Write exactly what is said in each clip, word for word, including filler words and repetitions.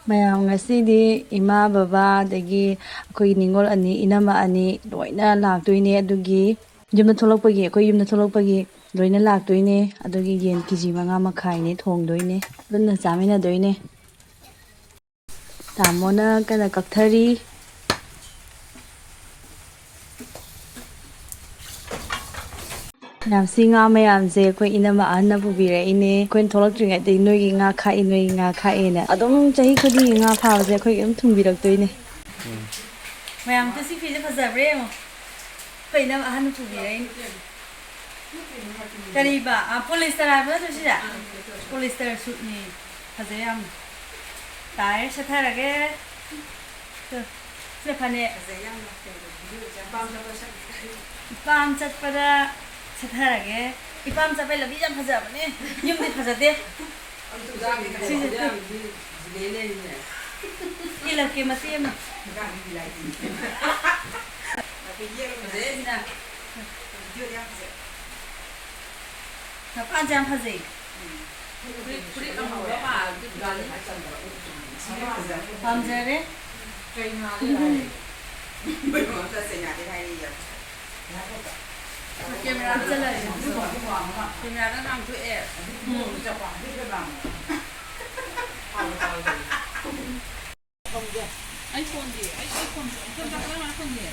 ꯃꯌꯥꯝ, ꯉꯁꯤꯗꯤ ꯏꯃꯥ, ꯕꯕꯥ, ꯑꯗꯒꯤ ꯑꯩꯈꯣꯏꯒꯤ ꯅꯤꯉꯣꯜ ꯑꯅꯤ, ꯏꯅꯝꯃ ꯑꯅꯤ ꯂꯣꯏꯅ ꯂꯥꯛꯇꯣꯏꯅꯦ꯫ ꯑꯗꯨꯒꯤ ꯌꯨꯝꯗ ꯊꯣꯛꯂꯛꯄꯒꯤ, ꯑꯩꯈꯣꯏ ꯌꯨꯝꯗ ꯊꯣꯛꯂꯛꯄꯒꯤ ꯂꯣꯏꯅ ꯂꯥꯛꯇꯣꯏꯅꯦ꯫ ꯑꯗꯨꯒꯤ ꯌꯦꯟ ꯀꯦ ꯖꯤ ꯃꯉꯥ ꯃꯈꯥꯏꯅꯦ ꯊꯣꯡꯗꯣꯏꯅꯦ, ꯄꯨꯟꯅ ꯆꯥꯃꯤꯟꯅꯗꯣꯏꯅꯦ꯫ ꯇꯥꯃꯣꯅ ꯀꯟꯅ ꯀꯛꯊꯔꯤ꯫ ꯃꯌꯥꯝ, ꯁꯤ ꯉꯥ ꯃꯌꯥꯝꯁꯦ ꯑꯩꯈꯣꯏ ꯏꯅꯝꯃ ꯑꯍꯟꯅ ꯄꯨꯕꯤꯔꯛꯏꯅꯦ꯫ ꯑꯩꯈꯣꯏꯅ ꯊꯣꯛꯂꯛꯇ꯭ꯔꯤꯉꯩꯗꯒꯤ ꯅꯣꯏꯒꯤ ꯉꯥ ꯈꯥꯛꯏ, ꯅꯣꯏꯒꯤ ꯉꯥ ꯈꯥꯛꯑꯦꯅ꯫ ꯑꯗꯨꯝ ꯆꯍꯤ ꯈꯨꯗꯤꯡꯒꯤ ꯉꯥ ꯐꯥꯕꯁꯦ ꯑꯩꯈꯣꯏꯒꯤ ꯑꯗꯨꯝ ꯊꯨꯡꯕꯤꯔꯛꯇꯣꯏꯅꯦ꯫ ꯃꯌꯥꯝ, ꯁꯤ ꯐꯤꯁꯦ ꯐꯖꯕ꯭ꯔꯥ ꯌꯦꯡꯉꯣ꯫ ꯑꯩꯈꯣꯏ ꯏꯅꯝꯃ ꯑꯍꯟꯅ ꯄꯨꯕꯤꯔꯛꯏꯅꯦ꯫ ꯀꯔꯤꯕ? ꯑ, polyester ꯍꯥꯏꯕ ꯅꯠꯇ꯭ꯔꯣ ꯁꯤꯁꯦ? Polyester suitꯅꯤ꯫ ꯐꯖꯩ ꯌꯥꯝꯅ꯫ ꯇꯥꯏ, ꯁꯦꯠꯊꯔꯒꯦ꯫ ꯇꯨ, ꯁꯤꯅ ꯐꯅꯦꯛ꯫ ꯏꯄꯥꯝ ꯆꯠꯄꯗ ꯁꯦꯠꯊꯔꯒꯦ꯫ ꯏꯄꯥꯝ ꯆꯠꯄꯩ ꯂꯝꯕꯤ ꯌꯥꯝ ꯐꯖꯕꯅꯦ꯫ ꯌꯨꯝꯗꯤ ꯐꯖꯗꯦ꯫ ꯁꯤꯁꯦ ꯏꯜꯂꯛꯀꯦ ꯃꯇꯦꯛ ꯑꯃ꯫ ꯐꯖꯩꯁꯤꯅ꯫ ꯃꯄꯥꯟꯁꯦ ꯌꯥꯝ ꯐꯖꯩ꯫ ꯐꯨꯔꯤꯠ, ꯐꯨꯔꯤꯠ ꯑꯃꯨꯕ ꯑꯃ ꯄꯥꯝꯖꯔꯦ꯫ ꯀꯦꯃꯦꯔꯥꯗ ꯆꯠꯂꯁꯦ꯫ ꯀꯦꯃꯦꯔꯥꯗ ꯉꯥꯡꯊꯣꯛꯑꯦ꯫ ꯑꯩ ꯐꯣꯟꯗꯤ, ꯑꯩ, ꯑꯩ ꯐꯣꯟꯁꯦ ꯑꯝꯇ ꯆꯠꯂꯒ ꯐꯣꯟꯁꯦ꯫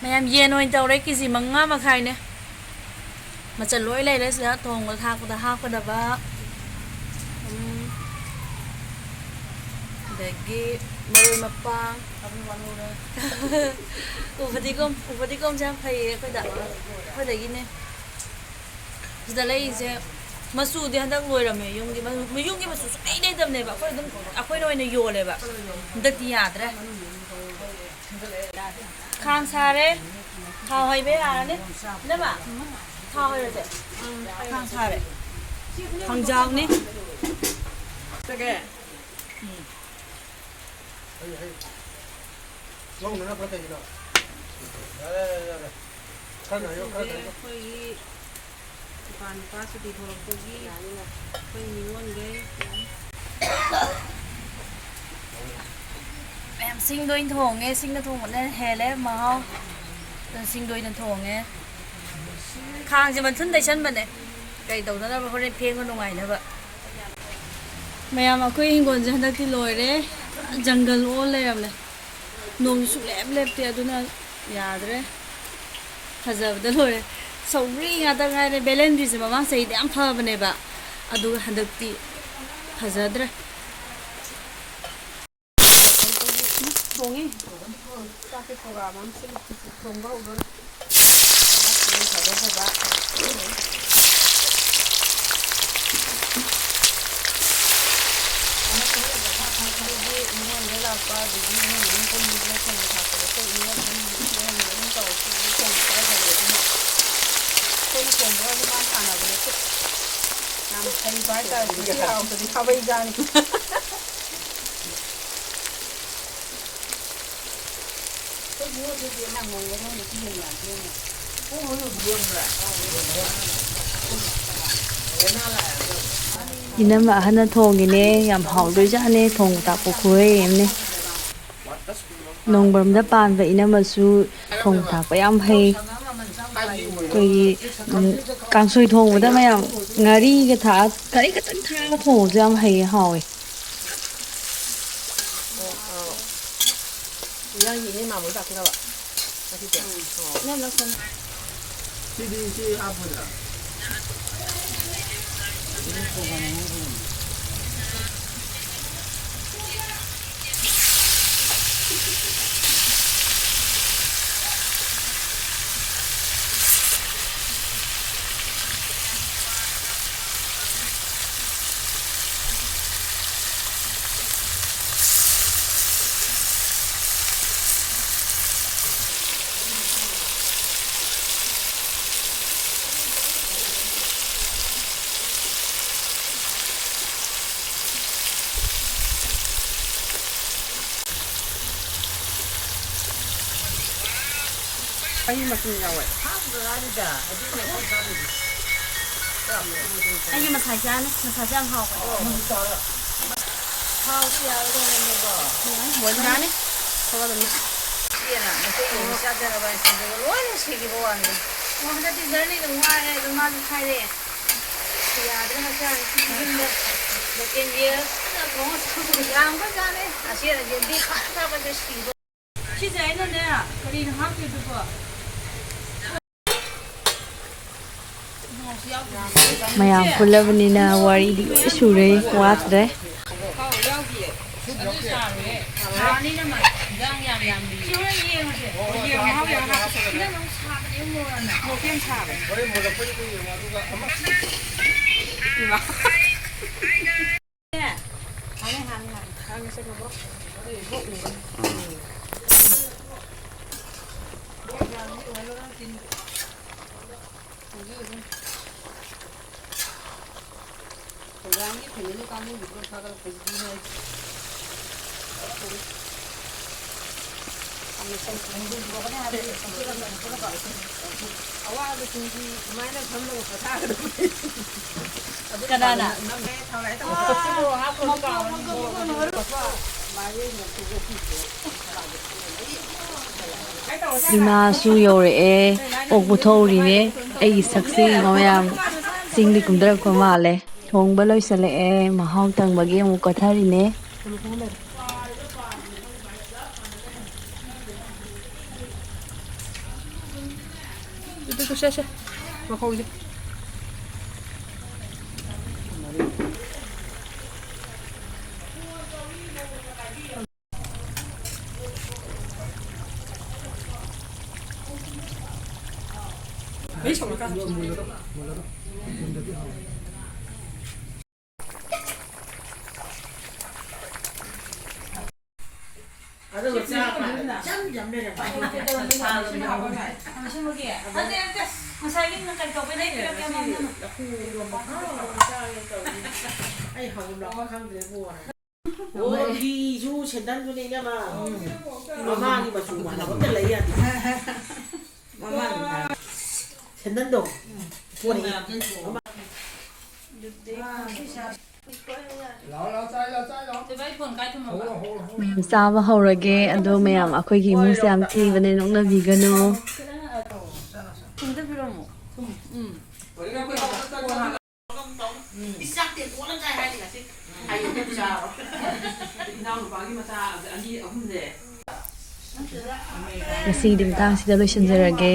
ꯃꯌꯥꯝ, ꯌꯦꯟ ꯑꯣꯏꯅ ꯇꯧꯔꯦ, ꯀꯦ ꯖꯤ ꯃꯉꯥ ꯃꯈꯥꯏꯅꯦ꯫ ꯃꯆꯜ ꯂꯣꯏ ꯂꯩꯔꯦ ꯁꯤꯗ, ꯊꯣꯡꯕ ꯊꯥꯛꯄꯗ ꯍꯥꯞꯀꯗꯕ꯫ ꯎꯝ, ꯑꯗꯒꯤ ꯃꯔꯣꯏ ꯃꯄꯥꯡ, ꯎ ꯐꯗꯤꯒꯣꯝ, ꯎ ꯐꯗꯤꯒꯣꯝꯁꯦ ꯌꯥꯝ ꯐꯩꯌꯦ ꯑꯩꯈꯣꯏꯗ, ꯑꯩꯈꯣꯏꯗꯒꯤꯅꯦ꯫ ꯁꯤꯗ ꯂꯩꯔꯤꯁꯦ ꯃꯆꯨꯗꯤ ꯍꯟꯗꯛ ꯂꯣꯏꯔꯝꯃꯦ, ꯌꯨꯝꯒꯤ ꯃꯆꯨ-, ꯌꯨꯝꯒꯤ ꯃꯆꯨ ꯁꯨꯡꯂꯩ ꯂꯩꯇꯕꯅꯦꯕ꯫ ꯑꯩꯈꯣꯏ ꯑꯗꯨꯝ, ꯑꯩꯈꯣꯏꯅ ꯑꯣꯏꯅ ꯌꯣꯜꯂꯦꯕ꯫ ꯍꯟꯗꯛꯇꯤ ꯌꯥꯗ꯭ꯔꯦ꯫ ꯈꯥꯡ ꯁꯥꯔꯦ꯫ ꯊꯥꯎ ꯍꯩꯕ ꯌꯥꯔꯅꯤ꯫ ꯏꯅꯝꯃ, ꯊꯥꯎ ꯍꯩꯔꯁꯦ꯫ ꯎꯝ, ꯈꯥꯡ ꯁꯥꯔꯦ꯫ ꯈꯥꯡꯖꯥꯎꯅꯤ꯫ ꯎꯝ꯫ ꯍꯩ, ꯍꯩ꯫ ꯂꯧꯅꯅꯕ꯭ꯔꯥ ꯀꯩꯒꯤꯅꯣ? ꯌꯥꯔꯦ, ꯌꯥꯔꯦ, ꯌꯥꯔꯦ꯫ ꯈꯔ ꯉꯥꯏꯌꯣ, ꯈꯔ ꯉꯥꯏꯌꯣ꯫ ꯑꯩꯈꯣꯏꯒꯤ ꯏꯄꯥ ꯅꯨꯄꯥ ꯁꯨꯇꯤ ꯊꯣꯛꯂꯛꯄꯒꯤ ꯑꯩꯈꯣꯏ ꯅꯤꯉꯣꯜꯈꯩ ꯃꯌꯥꯝ ꯁꯤꯡꯗ ꯑꯣꯏꯅ ꯊꯣꯡꯉꯦ꯫ ꯁꯤꯡꯗ ꯊꯣꯡꯕꯅ ꯍꯦꯜꯂꯦ ꯃꯍꯥꯎ꯫ ꯑꯗꯨꯅ ꯁꯤꯡꯗ ꯑꯣꯏꯅ ꯊꯣꯡꯉꯦ꯫ ꯈꯥꯡꯁꯦ ꯃꯊꯨꯟ ꯇꯩꯁꯟꯕꯅꯦ꯫ ꯀꯩ ꯇꯧꯗꯅꯕ, ꯍꯣꯔꯦꯟ ꯐꯦꯡꯕ ꯅꯨꯡꯉꯥꯏꯅꯕ꯫ ꯃꯌꯥꯝ, ꯑꯩꯈꯣꯏ ꯍꯤꯡꯒꯣꯜꯁꯦ ꯍꯟꯗꯛꯇꯤ ꯂꯣꯏꯔꯦ꯫ ꯖꯪꯒꯜ ꯑꯣꯜ ꯂꯩꯔꯝꯂꯦ꯫ ꯅꯣꯡꯁꯨ ꯁꯨꯡꯂꯦꯞ ꯂꯦꯞꯇꯦ, ꯑꯗꯨꯅ ꯌꯥꯗ꯭ꯔꯦ꯫ ꯐꯖꯕꯗ ꯂꯣꯏꯔꯦ꯫ ꯁꯧꯒ꯭ꯔꯤ ꯉꯥꯛꯇ ꯉꯥꯏꯔꯦ꯫ ꯕꯦꯂꯦꯟꯗ꯭ꯔꯤꯁꯦ ꯃꯃꯥꯡ ꯆꯍꯤꯗꯤ ꯌꯥꯝ ꯐꯕꯅꯦꯕ, ꯑꯗꯨꯒ ꯍꯟꯗꯛꯇꯤ ꯐꯖꯗ꯭ꯔꯦ꯫ ꯊꯣꯡꯉꯤ꯫ ꯆꯥꯛꯁꯦ program ꯑꯃ ꯁꯤꯜꯂꯤ꯫ ꯊꯣꯡꯕ ꯍꯧꯗꯣꯔꯦ꯫ ꯐꯖ ꯐꯖ꯫ ꯑꯗꯒꯤ ꯃꯤꯉꯣꯟꯗꯩ ꯂꯥꯛꯄ, ꯑꯗꯒꯤ ꯏꯃꯨꯡ ꯃꯅꯨꯡ ꯄꯨꯟꯕꯗ ꯊꯣꯡꯕ ꯊꯥꯛꯄꯗ ꯑꯩꯈꯣꯏ ꯏꯃꯨꯡ ꯑꯗꯨꯝ ꯊꯣꯡꯕ ꯈꯔ ꯍꯩꯌꯦ꯫ ꯑꯗꯨꯅ ꯑꯩꯈꯣꯏꯅ ꯊꯣꯡꯕꯒꯁꯦ ꯃꯥꯅ ꯊꯥꯅꯕ ꯅꯠꯇꯦ꯫ ꯌꯥꯝ ꯍꯩꯕ ꯍꯥꯏꯇꯥꯔꯦ꯫ ꯃꯍꯤ ꯍꯥꯎꯇ꯭ꯔꯗꯤ ꯈꯥꯕꯩ ꯆꯥꯅꯤ꯫ ꯏꯅꯝꯃ ꯑꯍꯟꯅ ꯊꯣꯡꯉꯤꯅꯦ, ꯌꯥꯝ ꯍꯥꯎꯗꯣꯏꯖꯥꯠꯅꯦ, ꯊꯣꯡ ꯊꯥꯛꯄ ꯈꯨꯍꯩ ꯑꯃꯅꯦ꯫ ꯅꯣꯡꯕ꯭ꯔꯝꯗ ꯄꯥꯟꯕ ꯏꯅꯝꯃꯁꯨ ꯊꯣꯡ ꯊꯥꯛꯄ ꯌꯥꯝ ꯍꯩ꯫ ꯑꯩꯈꯣꯏꯒꯤ, ꯎꯝ, ꯀꯥꯡꯁꯣꯏ ꯊꯣꯡꯕꯗ ꯃꯌꯥꯝ ꯉꯥꯔꯤꯒ ꯊꯥꯛꯑ, ꯉꯥꯔꯤ ꯈꯛꯇꯪ ꯊꯥꯛꯑꯒ ꯊꯣꯡꯕꯁꯨ ꯌꯥꯝ ꯍꯩꯌꯦ, ꯍꯥꯎꯋꯦ꯫ ꯏꯟꯖꯥꯡꯁꯤ ꯏꯅꯦ ꯃꯥꯃꯣ ꯂꯥꯛꯀꯗꯕ ꯉꯁꯤꯁꯦ꯫ ꯎꯝ꯫ ꯑꯣ꯫ ꯏꯅꯝ ꯅꯪ ꯁꯨꯝ ꯁꯤꯗꯤ ꯁꯤ ꯍꯥꯞꯄꯗ꯫ ꯑꯩ ꯃꯆꯨꯝ ꯌꯥꯎꯋꯦ꯫ ꯑꯩꯒꯤ ꯃꯁꯥꯏ ꯆꯥꯅꯤ꯫ ꯃꯁꯥꯏꯁꯦ ꯌꯥꯝ ꯍꯥꯎꯕꯅꯦ꯫ ꯍꯥꯎꯗꯤ ꯌꯥꯔꯗꯧꯅꯦꯕ꯫ ꯌꯥꯅꯤ꯫ ꯊꯣꯛꯑꯗꯕꯅꯤ꯫ ꯏꯆꯦꯅ ꯃꯩꯇꯩ ꯌꯦꯟ ꯆꯥꯖꯔꯕ ꯍꯥꯏꯅ ꯁꯤꯡꯖꯨꯒ ꯂꯣꯏꯅ ꯁꯤꯈꯤꯕ ꯋꯥꯅꯤꯗ꯫ ꯑꯣ, ꯍꯟꯗꯛꯇꯤ ꯖꯔꯅꯤꯗ ꯋꯥꯔꯦ ꯑꯗꯣ ꯃꯥꯁꯨ ꯍꯥꯏꯔꯛꯑꯦ꯫ ꯌꯥꯗ꯭ꯔꯦ ꯍꯛꯆꯥꯡ ꯌꯨꯝꯗ ꯂꯣꯀꯦꯜ ꯌꯦꯟ ꯊꯣꯡꯉ ꯆꯥꯕ ꯌꯥꯝꯈ꯭ꯔꯖꯥꯠꯅꯤ꯫ ꯑꯁꯤ ꯌꯦꯟꯗꯤ ꯐꯖ ꯐꯖ ꯁꯤꯕ꯫ ꯁꯤꯁꯦ ꯑꯩꯅꯅꯦ, ꯀꯔꯤꯅꯣ ꯍꯥꯞꯇꯣꯏꯗꯨꯕꯣ? ꯃꯌꯥꯝ ꯄꯨꯜꯂꯕꯅꯤꯅ ꯋꯥꯔꯤꯗꯤ ꯂꯣꯏ ꯁꯨꯔꯦ, ꯋꯥꯠꯇ꯭ꯔꯦ꯫ ꯍꯧꯖꯤꯛ ꯍꯧꯖꯤꯛ ꯄ꯭ꯔꯣꯒ꯭ꯔꯥꯝꯒꯤ ꯐꯦꯃꯤꯂꯤ ꯀꯥꯡꯕꯨꯒꯤ ꯄꯨꯂꯞ ꯊꯥꯒꯠꯂꯛꯄꯁꯤꯗꯤ ꯃꯣꯏ ꯑꯋꯥꯕꯁꯤꯡꯁꯤ ꯁꯨꯃꯥꯏꯅ ꯐꯝꯂꯒ ꯄꯣꯊꯥꯒꯗꯕꯅꯤ꯫ ꯀꯅꯥꯅ? ꯅꯝꯃꯦ, ꯊꯥꯎ ꯂꯥꯛꯑꯦ ꯇꯧꯕꯗꯣ꯫ ꯁꯤꯕꯨ ꯍꯥꯞꯈ꯭ꯔꯣ, ꯀꯥꯎꯔꯅꯤ꯫ ꯏꯃꯥꯁꯨ ꯌꯧꯔꯛꯑꯦ꯫ ꯑꯣꯛ ꯄꯨꯊꯣꯛꯎꯔꯤꯅꯦ꯫ ꯑꯩꯒꯤ ꯁꯛꯁꯦ ꯌꯦꯡꯉꯣ ꯃꯌꯥꯝ꯫ ꯆꯤꯡꯗꯤ ꯀꯨꯝꯊꯔꯛꯄ ꯃꯥꯜꯂꯦ꯫ ꯊꯣꯡꯕ ꯂꯣꯏꯁꯤꯜꯂꯛꯑꯦ꯫ ꯃꯍꯥꯎ ꯇꯪꯕꯒꯤ ꯑꯃꯨꯛ ꯀꯣꯊꯔꯤꯅꯦ꯫ ꯇꯨ, ꯇꯨ, ꯇꯨ, ꯁꯦ, ꯁꯦ꯫ ꯃꯈꯣꯡꯁꯦ꯫ ꯑꯗꯨꯒ ꯆꯥ ꯀꯥꯟꯗ ꯏꯆꯝ ꯆꯝ ꯂꯩꯔꯝꯕ꯫ ꯉꯁꯥꯏꯒꯤ ꯀꯩ ꯇꯧꯕꯩ ꯂꯩꯕꯤꯔꯛꯀꯦ ꯃꯉꯣꯟꯗ꯫ ꯑꯩ ꯍꯧꯖꯤꯛ ꯂꯥꯛꯄ ꯈꯪꯗ꯭ꯔꯦꯕꯣ꯫ ꯑꯣ, ꯐꯤꯁꯨ ꯁꯦꯟꯗꯜꯁꯨꯅꯦ ꯏꯅꯝꯃ꯫ ꯃꯃꯥꯒꯤ ꯃꯆꯨ ꯃꯥꯟꯅꯕ ꯑꯝꯇ ꯂꯩ ꯌꯥꯗꯦ꯫ ꯁꯦꯟꯗꯟꯗꯣ꯫ ꯄꯣꯔꯛꯑꯦ꯫ ꯃꯌꯥꯝ ꯆꯥꯕ ꯍꯧꯔꯒꯦ꯫ ꯑꯗꯣ ꯃꯌꯥꯝ, ꯑꯩꯈꯣꯏꯒꯤ ꯏꯃꯨꯡꯁꯦ ꯌꯥꯝ ꯊꯤꯕꯅꯦ, ꯅꯣꯛꯅꯕꯤꯒꯅꯨ꯫ ꯉꯁꯤꯒꯤꯗꯤ ꯃꯇꯥꯡꯁꯤꯗ ꯂꯣꯏꯁꯤꯟꯖꯔꯒꯦ꯫